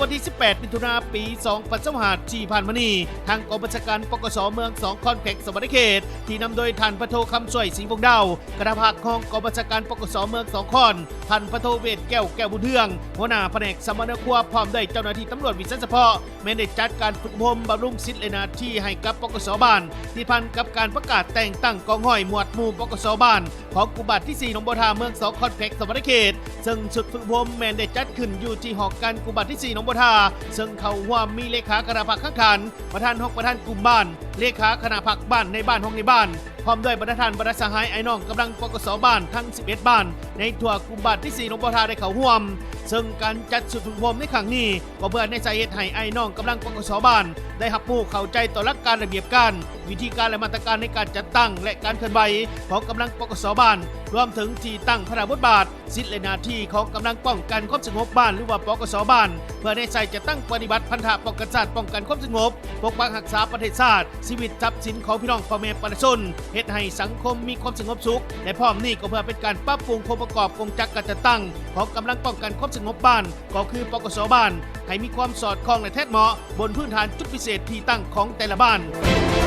ວັນທີສິບແປດ ມິຖຸນາ ປີສອງພັນຊາວຫ້າ ທີ່ຜ່ານມານີ້ ທາງກອງບັນຊາການ ປກສ ເມືອງສອງຄອນ ແຂວງສະຫວັນນະເຂດ ທີ່ນຳໂດຍທ່ານ ພັນໂທ ຄຳຊ່ວຍ ສີວົງດາວ ຄະນະພັກຮອງກອງບັນຊາການ ປກສ ເມືອງສອງຄອນ, ທ່ານ ພັນໂທ ເວດແກ້ວ ແກ້ວບຸນເຮືອງ ຫົວໜ້າພະແນກສຳມະນາຄົວ ພ້ອມດ້ວຍເຈົ້າໜ້າທີ່ຕຳຫຼວດວິຊາສະເພາະ ແມ່ນໄດ້ຈັດການຝຶກອົບຮົມບຳລຸງສິດ ແລະ ໜ້າທີ່ໃຫ້ກັບ ປກສ ບ້ານ ຕິດພັນກັບການປະກາດແຕ່ງຕັ້ງກອງຮ້ອຍ ໝວດໝູ່ ປກສ ບ້ານ ຂອງກຸ່ມບ້ານທີສີ່ ໜອງບໍ່ທາ ເມືອງສອງຄອນ ແຂວງສະຫວັນນະເຂດ ເຊິ່ງຊຸດຝຶກອົບຮົມແມ່ນໄດ້ຈັດຂຶ້ນຢູ່ທີ່ຫໍການກຸ່ມບ້ານທີສີ່ ໜອງບໍ່ທາ ເຊິ່ງເຂົ້າຮ່ວມມີເລຂາຄະນະພັກຄັງຂັນ, ປະທານ, ຮອງປະທານກຸ່ມບ້ານ, ເລຂາຄະນະພັກບ້ານ, ນາຍບ້ານ, ຮອງນາຍບ້ານ ພ້ອມດ້ວຍບັນດາທ່ານບັນດາສະຫາຍ ອ້າຍນ້ອງກຳລັງ ປກສ ບ້ານ ທັງສິບເອັດບ້ານ ໃນທົ່ວກຸ່ມບ້ານທີສີ່ ໜອງບໍ່ທາ ໄດ້ເຂົ້າຮ່ວມ. ເຊິ່ງການຈັດຊຸດຝຶກອົບຮົມໃນຄັ້ງນີ້ ກໍເພື່ອແນໃສ່ເຮັດໃຫ້ອ້າຍນ້ອງກຳລັງ ປກສ ບ້ານ ໄດ້ຮັບຮູ້ເຂົ້າໃຈຕໍ່ຫຼັກການລະບຽບການ, ວິທີການ ແລະ ມາດຕະການໃນການຈັດຕັ້ງ ແລະ ການເຄື່ອນໄຫວຂອງກຳລັງ ປກສ ບ້ານ ລວມເຖິງທີ່ຕັ້ງ, ພາລະບົດບາດ, ສິດ ແລະ ໜ້າທີ່ຂອງກຳລັງປ້ອງກັນຄວາມສະຫງົບບ້ານ ຫຼືວ່າ ປກສ ບ້ານ ເພື່ອແນໃສ່ຈັດຕັ້ງປະຕິບັດພັນທະປ້ອງກັນຊາດ, ປ້ອງກັນຄວາມສະຫງົບ, ປົກປັກຮັກສາປະເທດຊາດ, ຊີວິດຊັບສິນຂອງພີ່ນ້ອງພໍ່ແມ່ປະຊາຊົນ, ເຮັດໃຫ້ສັງຄົມມີຄວາມສະຫງົບສຸກ ແລະ ພ້ອມນີ້ກໍເພື່ອເປັນການປັບປຸງໂຄງປະກອບກົງຈັກການຈັດຕັ້ງຂອງກຳລັງປ້ອງກັນຄວາມສະຫງົບບ້ານ ກໍຄື ປກສ ບ້ານ ໃຫ້ມີຄວາມສອດຄ່ອງ ແລະ ແທດເໝາະ ບົນພື້ນຖານຈຸດພິເສດທີ່ຕັ້ງຂອງແຕ່ລະບ້ານ.